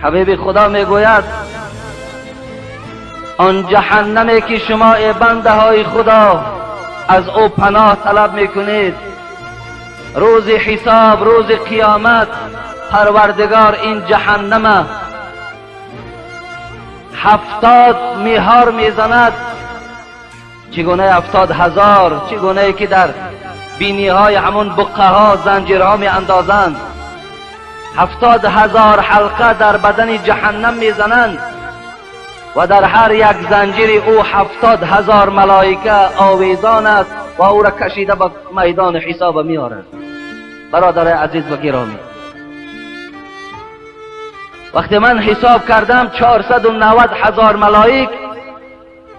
حبیب خدا میگوید آن جهنمی که شما ای بنده های خدا از او پناه طلب میکنید، روز حساب، روز قیامت، پروردگار این جهنم 70 میهار میزند. چگونه 70,000؟ چگونه که در بینی های همون بقه ها زنجیرها می اندازند. 70,000 حلقه در بدن جهنم میزنند و در هر یک زنجیر او 70,000 ملائکه آویزان است و او را کشیده به میدان حساب میآرند. برادر عزیز و گرامی، وقتی من حساب کردم 490,000 ملائک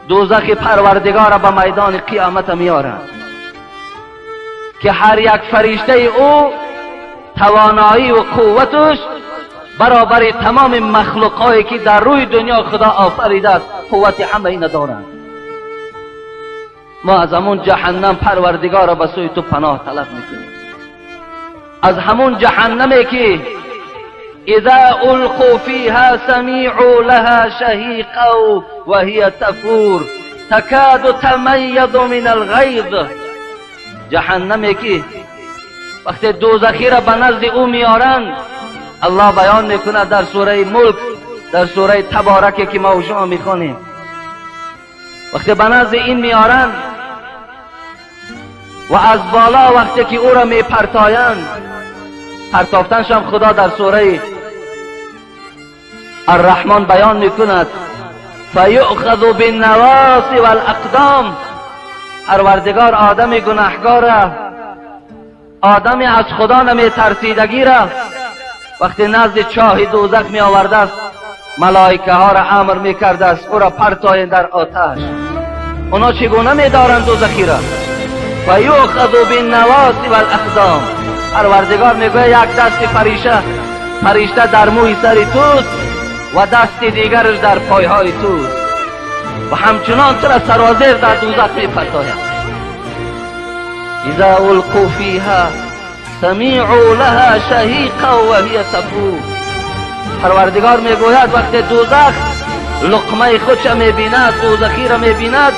دوزخ پروردگار را به میدان قیامت میآرند که هر یک فرشته او توانایی و قوتش برابر تمام مخلوقهایی که در روی دنیا خدا آفریده است، قوت همه اینا دارند. ما از همون جهنم پروردگار را به سوی تو پناه طلب میکنیم، از همون جهنمی که اذا القوا فيها سمعوا لها شهيقا وهي تفور تكاد تميز من الغيظ. جهنمی که وقتی دوزخی را به نزد او میارند، الله بیان میکند در سوره ملک، در سوره تبارک که ما و شما میخوانیم، وقتی به نزد این میارند و از بالا وقتی که او را میپرتایند، پرتافتنش هم خدا در سوره الرحمن بیان میکند، فیؤخذ بالنواصی والاقدام. پروردگار آدم گناهگار را، آدمی از خدا نمیترسیدگی را وقتی نزد چاه دوزخ می آورده است، ملائکه ها را امر می کرده است او را پرتاین در آتش. اونا چگونه می دارند دوزخی را؟ فیؤخذ بالنواصی والاقدام. پروردگار میگوید یک دست فرشته در موی سر توست و دست دیگرش در پایهای توست و همچنان تو را سرازیر در دوزخ می پرتاید. اذا القوا فیها سمعوا لها شهیقا وهی تفور. پروردگار میگوید وقتی دوزخ لقمه خودش میبیند، دوزخی را میبیند،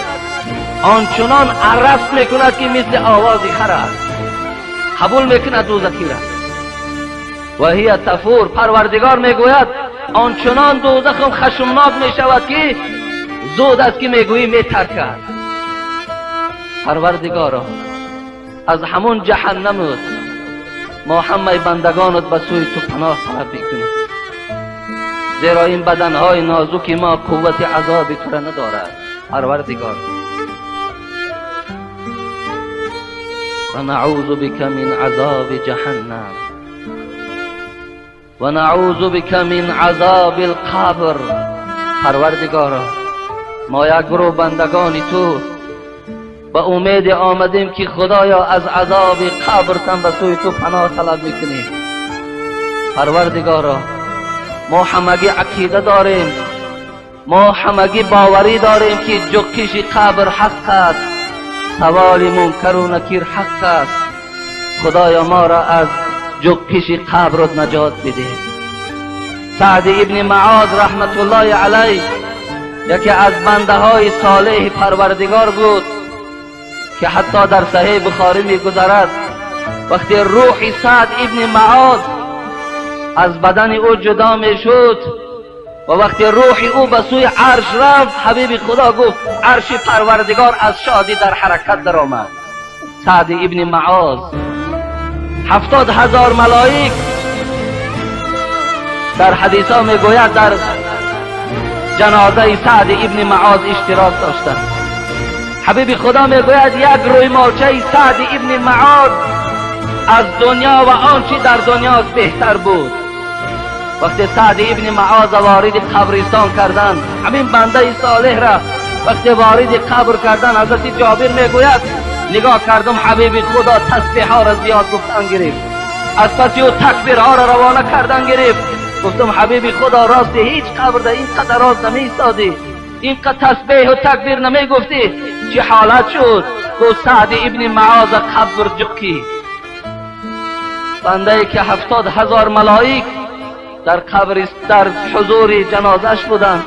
آنچنان عرس میکند که مثل آواز خر است، قبول میکند دوزخی را. و هی تفور. پروردگار میگوید آنچنان دوزخ خشمناک میشود که زود است که میگویی میترکد. پروردگارا از همون جهنمت ما همه بندگانت به سوی تو پناه طلب میکنیم، زیرا این بدنهای نازک ما قوت عذاب تو را ندارد. پروردگار و نعوذ بک من عذاب جهنم و نعوذ بک من عذاب القبر. پروردگارا ما یک گروه بندگان تو با امید آمدیم که خدایا از عذاب قبر تن به سوی تو پناه طلب میکنیم. پروردگارا ما همگی عقیده داریم، ما همگی باوری داریم که جکش قبر حق است، سوال منکر و نکیر حق است. خدایا ما را از جکش قبر نجات بده. سعد ابن معاذ رحمت الله علیه یکی از بنده های صالح پروردگار بود که حتی در صحیح بخاری میگذرد وقتی روح سعد ابن معاذ از بدن او جدا میشد و وقتی روح او به سوی عرش رفت، حبیب خدا گفت عرش پروردگار از شادی در حرکت درآمد. سعد ابن معاذ 70,000 ملائک در حدیث ها میگوید در جنازه سعد ابن معاذ اشتراک داشتند. حبیب خدا میگوید یک روی مالچه سعد ابن معاذ از دنیا و آنچه در دنیاست بهتر بود. وقتی سعد ابن معاذ وارد قبرستان کردند، همین بنده صالح را وقتی وارد قبر کردند، حضرت جابر میگوید نگاه کردم حبیب خدا تسبیح ها را زیاد گفتن گرفت، از پس او تکبیرها را روانه کردن گرفت. گفتم حبیب خدا راست هیچ قبر در اینقدر راست نمیایستادی، اینقدر تسبیح و تکبیر نمیگفتی، چه حالت شد؟ گفت سعد ابن معاذ قبر جکی. بنده ای که 70,000 ملائک در قبر در حضور جنازش بودند.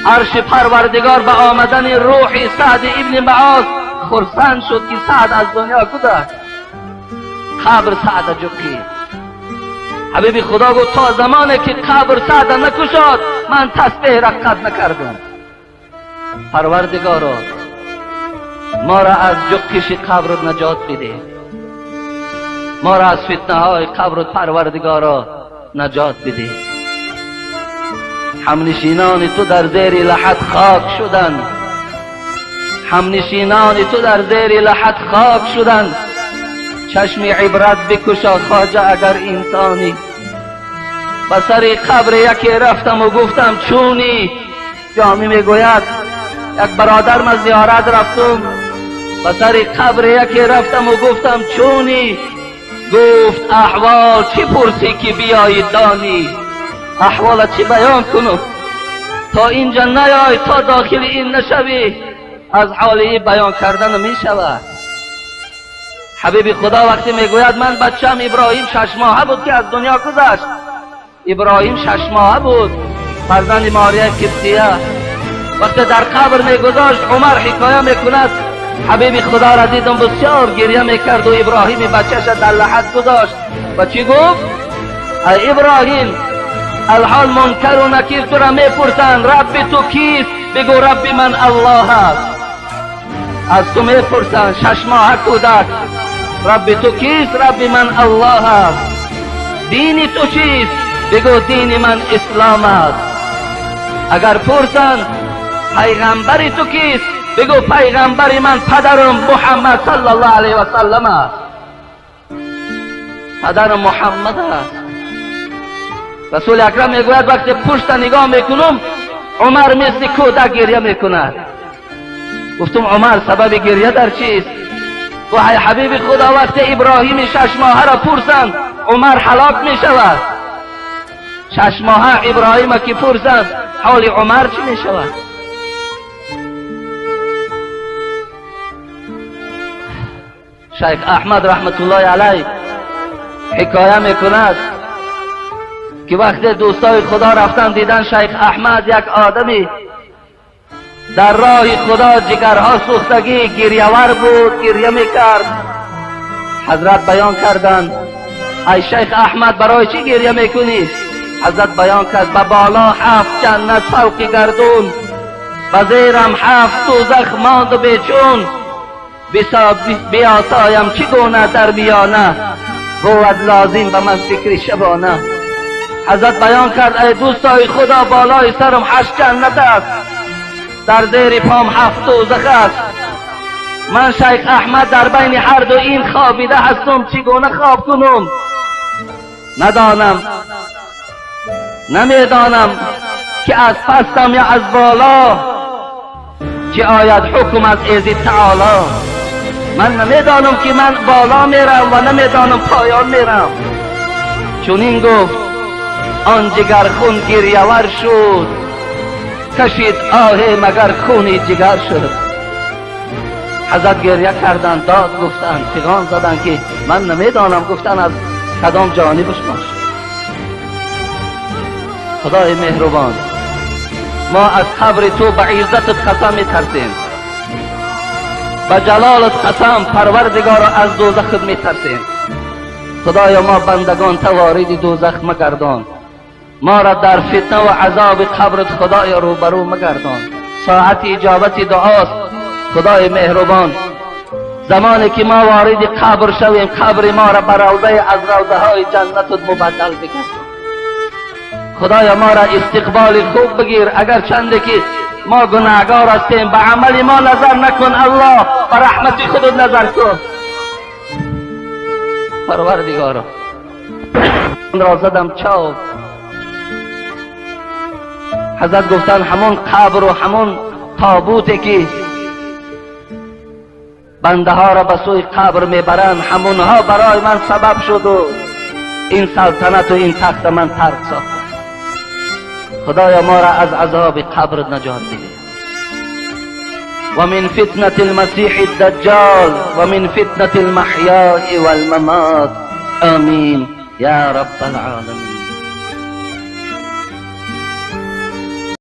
عرش پروردگار به آمدن روح سعد ابن معاذ خرسند شد که سعد از دنیا گذشت. قبر سعد جقید. حبیب خدا گفت تا زمانی که قبر سعد نکشاد من تسبیح را قطع نکردم. پروردگارا ما را از جقش قبر نجات بده، ما را از فتنه های قبر پروردگارا نجات بده. همنشینان تو در زیر لحد خاک شدند، همنشینان تو در زیر لحد خاک شدند. چشم عبرت بکشا خواجه اگر انسانی. به سر قبر یکی رفتم و گفتم چونی؟ جامی میگوید یک برادر من زیارت رفتم، به سر قبر یکی رفتم و گفتم چونی؟ گفت احوال چی پرسی که بیایی دانی؟ احوال چی بیان کنم؟ تا اینجا نیای، تا داخل این نشوی، از حال این بیان کردن می شود. حبیب خدا وقتی میگوید من بچم ابراهیم 6 ماهه بود که از دنیا گذشت. ابراهیم 6 ماهه بود، فرزند ماریه قبطیه. وقتی در قبر میگذاشت عمر حکایه میکند حبیب خدا را دیدم بسیار گریه میکرد و ابراهیم بچهش در لحد گذاشت و چی گفت؟ ای ابراهیم، الحال منکر و نکیر تو را میپرسند رب تو کیست؟ بگو رب من الله است. از تو میپرسند 6 ماهه کودک، رب تو کیست؟ رب من الله است. دین تو چیست؟ بگو دین من اسلام است. اگر پرسند پیغمبر تو کیست؟ بگو پیغمبر من پدرم محمد صلی الله علیه و سلم است. پدرم محمد است. رسول اکرم میگوید وقتی پشت نگاه میکنم عمر مثل کودک گریه میکند. گفتم عمر سبب گریه در چیست؟ گفت ای حبیب خدا، وقتی ابراهیم 6 ماهه را پرسند عمر هلاک میشود. 6 ماهه ابراهیم که پرسند حال عمر چی میشود؟ شیخ احمد رحمت الله علیه حکایه میکند که وقتی دوستای خدا رفتن دیدن شیخ احمد یک آدمی در راه خدا جگرها سوختگی گریه‌ور بود، گریه میکرد. حضرت بیان کردند ای شیخ احمد برای چی گریه میکنی؟ حضرت بیان کرد به بالا 7 جنت فوق گردون، به زیرم 7 دوزخ ماند و بیچون، بیاسایم چگونه در میانه، بود لازم به من فکر شبانه. حضرت بیان کرد ای دوستای خدا، بالای سرم 8 جنت است، در زیر پام 7 دوزخ است، من شیخ احمد در بین هر دو این خوابیده هستم، چگونه خواب کنم؟ ندانم، نمیدانم که از پستم یا از بالا، که آید حکم از ایزی تعالی. من نمیدانم که من بالا میرم و نمیدانم پایان میرم. چون این گفت آن جگر خون گریه‌ور شد، کشید آه مگر خونی جگر شد. حضرت گریه کردند، داد گفتند، فغان زدند که من نمیدانم، گفتن از کدام جانبش باش. خدای مهربان، ما از قبر تو به عزتت قسم میترسیم، به جلالت قسم پروردگار، از دوزخت میترسیم. خدایا ما بندگان تا وارد دوزخ مگردان، ما را در فتنه و عذاب قبرت خدایا روبرو مگردان. ساعت اجابت دعاست خدای مهربان. زمانی که ما وارد قبر شویم، قبر ما را به روضه از روضه های جنتت مبدل بگردان. خدایا ما را استقبال خوب بگیر، اگر چنده که ما گناهگار هستیم به عمل ما نظر نکن الله، به رحمت خودت نظر کن. پروردگارا را زدم چاو. حضرت گفتن همون قبر و همون تابوتی که بنده ها را به سوی قبر میبرند، همونها برای من سبب شد و این سلطنت و این تخت من ترک ساخت. خدایا ما را از عذاب قبر نجات بده. و من فتنة المسیح الدجال و من فتنة المحیاء والممات. آمین یا رب العالمین.